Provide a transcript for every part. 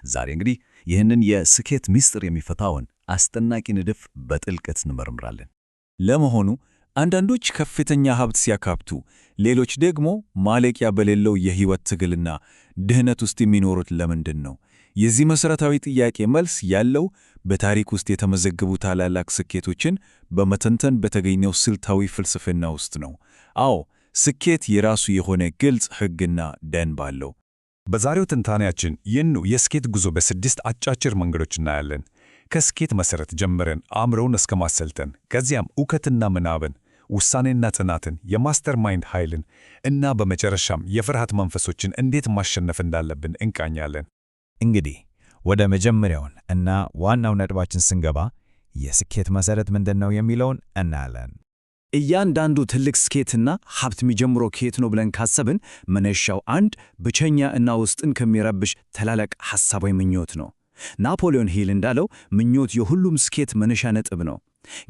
ዛሬ እንግዲህ ይህንን የስኬት ምስጢር የሚፈታውን አስደናቂ ንድፍ በጥልቀት እንመረምራለን። ለመሆኑ አንዳንዶች ከፍተኛ ሀብት ሲያካብቱ፣ ሌሎች ደግሞ ማለቂያ በሌለው የህይወት ትግልና ድህነት ውስጥ የሚኖሩት ለምንድን ነው? የዚህ መሠረታዊ ጥያቄ መልስ ያለው በታሪክ ውስጥ የተመዘገቡ ታላላቅ ስኬቶችን በመተንተን በተገኘው ስልታዊ ፍልስፍና ውስጥ ነው። አዎ፣ ስኬት የራሱ የሆነ ግልጽ ሕግና ደንብ አለው። በዛሬው ትንታኔያችን ይህኑ የስኬት ጉዞ በስድስት አጫጭር መንገዶች እናያለን። ከስኬት መሠረት ጀምረን አእምሮውን እስከ ማሰልጠን፣ ከዚያም እውቀትና ምናብን፣ ውሳኔና ጽናትን፣ የ mastermind ኃይልን እና በመጨረሻም የፍርሃት መንፈሶችን እንዴት ማሸነፍ እንዳለብን እንቃኛለን። እንግዲህ ወደ መጀመሪያውን እና ዋናው ነጥባችን ስንገባ የስኬት መሠረት ምንድን ነው የሚለውን እናያለን። እያንዳንዱ ትልቅ ስኬትና ሀብት የሚጀምረው ከየት ነው ብለን ካሰብን መነሻው አንድ ብቸኛ እና ውስጥን ከሚረብሽ ታላላቅ ሐሳብ ወይ ምኞት ነው። ናፖሊዮን ሂል እንዳለው ምኞት የሁሉም ስኬት መነሻ ነጥብ ነው።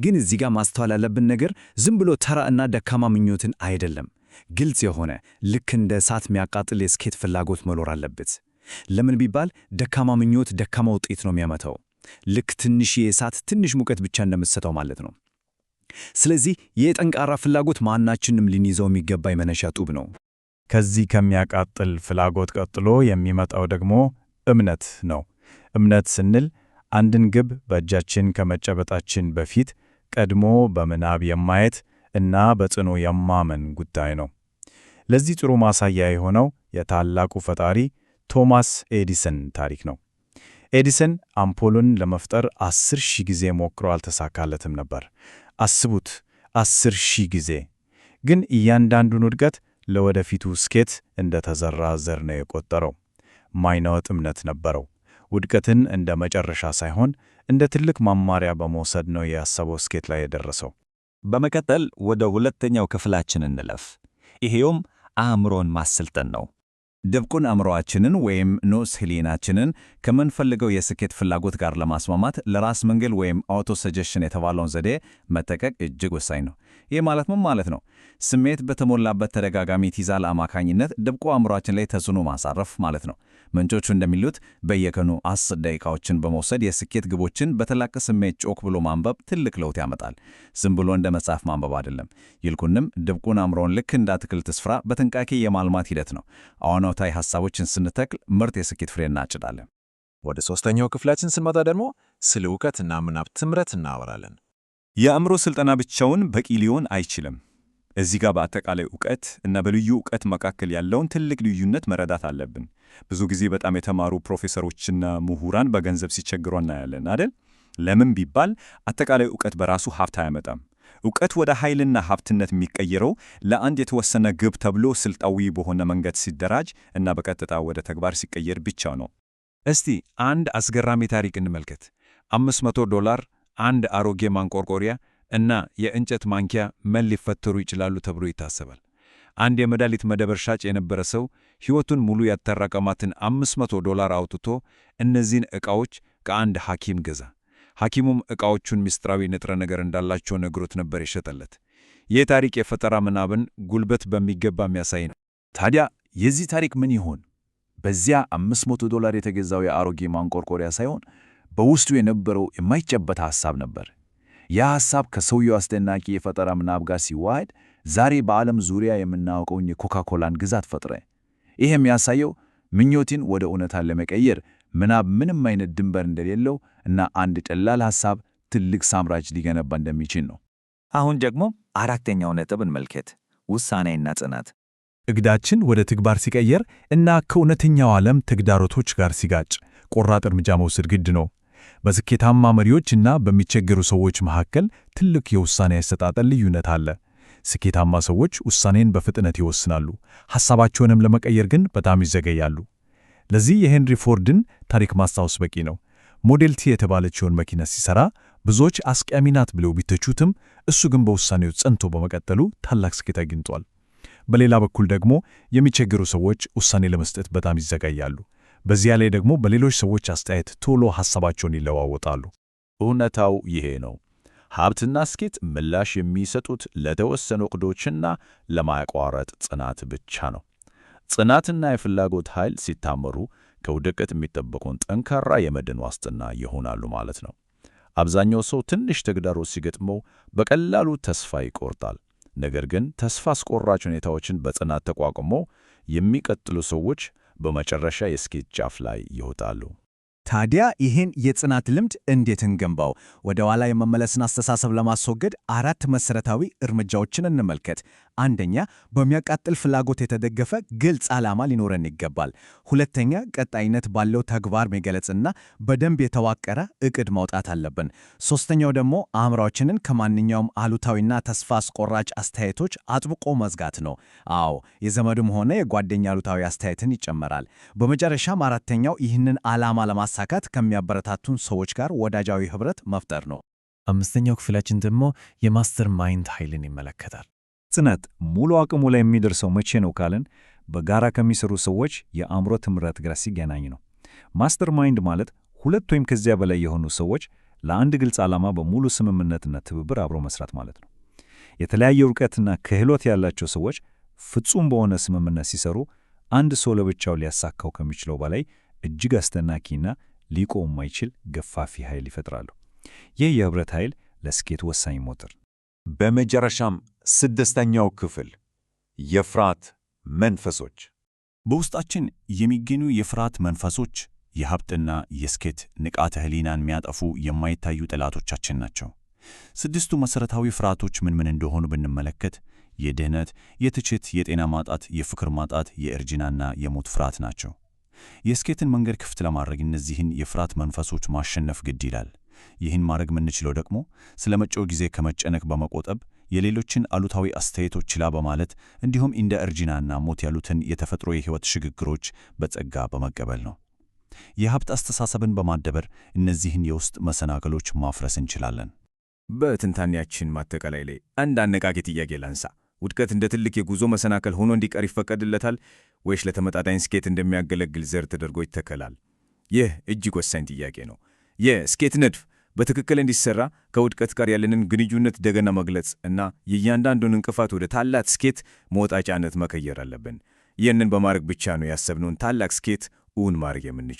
ግን እዚህ ጋር ማስተዋል ያለብን ነገር ዝም ብሎ ተራ እና ደካማ ምኞትን አይደለም። ግልጽ የሆነ ልክ እንደ እሳት የሚያቃጥል የስኬት ፍላጎት መኖር አለበት። ለምን ቢባል ደካማ ምኞት ደካማ ውጤት ነው የሚያመጣው። ልክ ትንሽ የእሳት ትንሽ ሙቀት ብቻ እንደምትሰጠው ማለት ነው። ስለዚህ ይህ ጠንካራ ፍላጎት ማናችንም ልንይዘው የሚገባ የመነሻ ጡብ ነው። ከዚህ ከሚያቃጥል ፍላጎት ቀጥሎ የሚመጣው ደግሞ እምነት ነው። እምነት ስንል አንድን ግብ በእጃችን ከመጨበጣችን በፊት ቀድሞ በምናብ የማየት እና በጽኑ የማመን ጉዳይ ነው። ለዚህ ጥሩ ማሳያ የሆነው የታላቁ ፈጣሪ ቶማስ ኤዲሰን ታሪክ ነው። ኤዲሰን አምፖሉን ለመፍጠር 10,000 ጊዜ ሞክሮ አልተሳካለትም ነበር። አስቡት፣ 10,000 ጊዜ! ግን እያንዳንዱን ውድቀት ለወደፊቱ ስኬት እንደተዘራ ዘር ነው የቆጠረው። ማይናወጥ እምነት ነበረው። ውድቀትን እንደ መጨረሻ ሳይሆን እንደ ትልቅ መማሪያ በመውሰድ ነው ያሰበው ስኬት ላይ የደረሰው። በመቀጠል ወደ ሁለተኛው ክፍላችን እንለፍ። ይሄውም አእምሮን ማሰልጠን ነው። ድብቁን አእምሮአችንን ወይም ንዑስ ህሊናችንን ከምንፈልገው የስኬት ፍላጎት ጋር ለማስማማት ለራስ መንገድ ወይም auto suggestion የተባለውን ዘዴ መጠቀም እጅግ ወሳኝ ነው። ይህ ማለት ምን ማለት ነው? ስሜት በተሞላበት ተደጋጋሚ ትዕዛዝ አማካኝነት ድብቁ አእምሮአችን ላይ ተጽዕኖ ማሳረፍ ማለት ነው። ምንጮቹ እንደሚሉት በየቀኑ 10 ደቂቃዎችን በመውሰድ የስኬት ግቦችን በታላቅ ስሜት ጮክ ብሎ ማንበብ ትልቅ ለውጥ ያመጣል። ዝም ብሎ እንደ መጽሐፍ ማንበብ አይደለም። ይልቁንም ድብቁን አእምሮን ልክ እንደ አትክልት ስፍራ በጥንቃቄ የማልማት ሂደት ነው። አዎንታዊ ሐሳቦችን ስንተክል ምርጥ የስኬት ፍሬ እናጭዳለን። ወደ ሦስተኛው ክፍላችን ስንመጣ ደግሞ ስለ እውቀትና ምናብ ጥምረት እናወራለን። የአእምሮ ስልጠና ብቻውን በቂ ሊሆን አይችልም። እዚህ ጋር በአጠቃላይ እውቀት እና በልዩ እውቀት መካከል ያለውን ትልቅ ልዩነት መረዳት አለብን። ብዙ ጊዜ በጣም የተማሩ ፕሮፌሰሮችና ምሁራን በገንዘብ ሲቸግሩ እናያለን አይደል? ለምን ቢባል አጠቃላይ እውቀት በራሱ ሀብት አያመጣም። እውቀት ወደ ኃይልና ሀብትነት የሚቀየረው ለአንድ የተወሰነ ግብ ተብሎ ስልታዊ በሆነ መንገድ ሲደራጅ እና በቀጥታ ወደ ተግባር ሲቀየር ብቻ ነው። እስቲ አንድ አስገራሚ ታሪክ እንመልከት። 500 ዶላር፣ አንድ አሮጌ ማንቆርቆሪያ እና የእንጨት ማንኪያ ምን ሊፈጠሩ ይችላሉ ተብሎ ይታሰባል? አንድ የመድኃኒት መደብር ሻጭ የነበረ ሰው ሕይወቱን ሙሉ ያጠራቀማትን 500 ዶላር አውጥቶ እነዚህን ዕቃዎች ከአንድ ሐኪም ገዛ። ሐኪሙም ዕቃዎቹን ምስጢራዊ ንጥረ ነገር እንዳላቸው ነግሮት ነበር የሸጠለት። ይህ ታሪክ የፈጠራ ምናብን ጉልበት በሚገባ የሚያሳይ ነው። ታዲያ የዚህ ታሪክ ምን ይሆን? በዚያ 500 ዶላር የተገዛው የአሮጌ ማንቆርቆሪያ ሳይሆን በውስጡ የነበረው የማይጨበጥ ሐሳብ ነበር። ያ ሐሳብ ከሰውየው አስደናቂ የፈጠራ ምናብ ጋር ሲዋሃድ ዛሬ በዓለም ዙሪያ የምናውቀውን የኮካኮላን ግዛት ፈጠረ። ይህ የሚያሳየው ምኞትን ወደ እውነታ ለመቀየር ምናብ ምንም አይነት ድንበር እንደሌለው እና አንድ ቀላል ሐሳብ ትልቅ ሳምራጅ ሊገነባ እንደሚችል ነው። አሁን ደግሞ አራተኛው ነጥብ እንመልከት፣ ውሳኔና ጽናት። እቅዳችን ወደ ተግባር ሲቀየር እና ከእውነተኛው ዓለም ተግዳሮቶች ጋር ሲጋጭ ቆራጥ እርምጃ መውሰድ ግድ ነው። በስኬታማ መሪዎች እና በሚቸገሩ ሰዎች መካከል ትልቅ የውሳኔ አሰጣጥ ልዩነት አለ። ስኬታማ ሰዎች ውሳኔን በፍጥነት ይወስናሉ፣ ሐሳባቸውንም ለመቀየር ግን በጣም ይዘገያሉ። ለዚህ የሄንሪ ፎርድን ታሪክ ማስታወስ በቂ ነው። ሞዴል ቲ የተባለችውን መኪና ሲሰራ ብዙዎች አስቀያሚ ናት ብለው ቢተቹትም እሱ ግን በውሳኔው ጸንቶ በመቀጠሉ ታላቅ ስኬት አግኝቷል። በሌላ በኩል ደግሞ የሚቸገሩ ሰዎች ውሳኔ ለመስጠት በጣም ይዘገያሉ። በዚያ ላይ ደግሞ በሌሎች ሰዎች አስተያየት ቶሎ ሐሳባቸውን ይለዋወጣሉ። እውነታው ይሄ ነው። ሀብትና ስኬት ምላሽ የሚሰጡት ለተወሰኑ ዕቅዶችና ለማያቋረጥ ጽናት ብቻ ነው። ጽናትና የፍላጎት ኃይል ሲታመሩ ከውድቀት የሚጠበቁን ጠንካራ የመድን ዋስትና ይሆናሉ ማለት ነው። አብዛኛው ሰው ትንሽ ተግዳሮት ሲገጥመው በቀላሉ ተስፋ ይቆርጣል። ነገር ግን ተስፋ አስቆራጭ ሁኔታዎችን በጽናት ተቋቁሞ የሚቀጥሉ ሰዎች በመጨረሻ የስኬት ጫፍ ላይ ይወጣሉ። ታዲያ ይህን የጽናት ልምድ እንዴት እንገንባው? ወደ ኋላ የመመለስን አስተሳሰብ ለማስወገድ አራት መሠረታዊ እርምጃዎችን እንመልከት። አንደኛ፣ በሚያቃጥል ፍላጎት የተደገፈ ግልጽ ዓላማ ሊኖረን ይገባል። ሁለተኛ፣ ቀጣይነት ባለው ተግባር መገለጽና በደንብ የተዋቀረ እቅድ ማውጣት አለብን። ሶስተኛው ደግሞ አእምሯችንን ከማንኛውም አሉታዊና ተስፋ አስቆራጭ አስተያየቶች አጥብቆ መዝጋት ነው። አዎ፣ የዘመድም ሆነ የጓደኛ አሉታዊ አስተያየትን ይጨመራል። በመጨረሻም አራተኛው ይህንን ዓላማ ለማሳካት ከሚያበረታቱን ሰዎች ጋር ወዳጃዊ ህብረት መፍጠር ነው። አምስተኛው ክፍላችን ደግሞ የ mastermind ኃይልን ይመለከታል። ጽናት ሙሉ አቅሙ ላይ የሚደርሰው መቼ ነው ካልን በጋራ ከሚሰሩ ሰዎች የአእምሮ ጥምረት ጋር ሲገናኝ ነው። mastermind ማለት ሁለት ወይም ከዚያ በላይ የሆኑ ሰዎች ለአንድ ግልጽ ዓላማ በሙሉ ስምምነትና ትብብር አብሮ መስራት ማለት ነው። የተለያየ እውቀትና ክህሎት ያላቸው ሰዎች ፍጹም በሆነ ስምምነት ሲሰሩ አንድ ሰው ለብቻው ሊያሳካው ከሚችለው በላይ እጅግ አስደናቂና ሊቆም የማይችል ገፋፊ ኃይል ይፈጥራሉ። ይህ የህብረት ኃይል ለስኬት ወሳኝ ሞተር። በመጨረሻም ስድስተኛው ክፍል የፍርሃት መንፈሶች። በውስጣችን የሚገኙ የፍርሃት መንፈሶች የሀብትና የስኬት ንቃተ ህሊናን የሚያጠፉ የማይታዩ ጠላቶቻችን ናቸው። ስድስቱ መሠረታዊ ፍርሃቶች ምን ምን እንደሆኑ ብንመለከት የድህነት፣ የትችት፣ የጤና ማጣት፣ የፍቅር ማጣት፣ የእርጅናና የሞት ፍርሃት ናቸው። የስኬትን መንገድ ክፍት ለማድረግ እነዚህን የፍርሃት መንፈሶች ማሸነፍ ግድ ይላል። ይህን ማድረግ የምንችለው ደግሞ ስለ መጪው ጊዜ ከመጨነቅ በመቆጠብ፣ የሌሎችን አሉታዊ አስተያየቶች ችላ በማለት፣ እንዲሁም እንደ እርጅናና ሞት ያሉትን የተፈጥሮ የህይወት ሽግግሮች በጸጋ በመቀበል ነው። የሀብት አስተሳሰብን በማደበር እነዚህን የውስጥ መሰናክሎች ማፍረስ እንችላለን። በትንታኔያችን ማጠቃለያ ላይ አንድ አነቃቂ ጥያቄ ላንሳ። ውድቀት እንደ ትልቅ የጉዞ መሰናክል ሆኖ እንዲቀር ይፈቀድለታል ወይስ ለተመጣጣኝ ስኬት እንደሚያገለግል ዘር ተደርጎ ይተከላል? ይህ እጅግ ወሳኝ ጥያቄ ነው። የስኬት ንድፍ በትክክል እንዲሰራ ከውድቀት ጋር ያለንን ግንኙነት እንደገና መግለጽ እና የእያንዳንዱን እንቅፋት ወደ ታላቅ ስኬት መውጣጫነት መቀየር አለብን። ይህንን በማድረግ ብቻ ነው ያሰብነውን ታላቅ ስኬት እውን ማድረግ የምንችለው።